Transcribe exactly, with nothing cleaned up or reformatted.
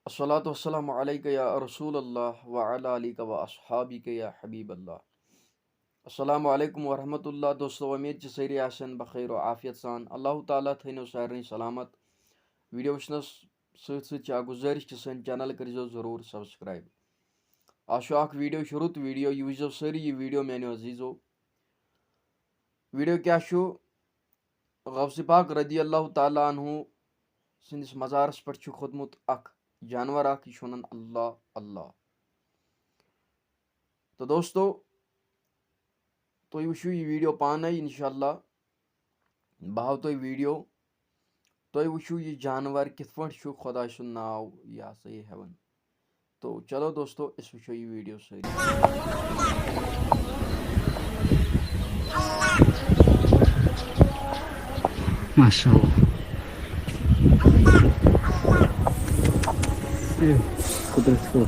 الصلاة والسلام عليك يا رسول الله وعلى آلك وأصحابك يا حبيب الله. السلام عليكم ورحمة الله. دوستو، وۄمید چھِ سٲری آسن بخیر و عافیت سان۔ اللہ تعالیٰ تھٲینو سارنٕے سلامت۔ ویڈیو وٕچھنس سۭتۍ سۭتۍ چھِ اکھ گُزٲرِش کہِ سٲنۍ channel کٔرزیو ضروٗر subscribe۔ آز چھُ اکھ ویڈیو چھُ رُت ویڈیو، یہِ وٕچھزیو سٲری یہِ ویڈیو میانیو عزیزو۔ ویڈیو کیٛاہ چھُ؟ غوث پاک رضی اللہ تعالیٰ عنہ سٕنٛدِس مزارس پٮ۪ٹھ چھُ کھوٚتمُت اکھ جانور اکھ، یہِ چھُ ونان اللہ اللہ۔ تہٕ دوستو، تُہۍ وٕچھِو یہِ ویڈیو پانے، انشاءاللہ بہٕ ہاوٕ تۄہہِ ویڈیو، تُہۍ وٕچھِو یہِ جانور کِتھ پٲٹھۍ چھُ خۄداے سُنٛد ناو یہِ ہسا یہِ ہٮ۪وان۔ تو چلو دوستو، أسۍ وٕچھو یہِ ویڈیو سٲری۔ ماشاءاللہ۔ قدرت کو۔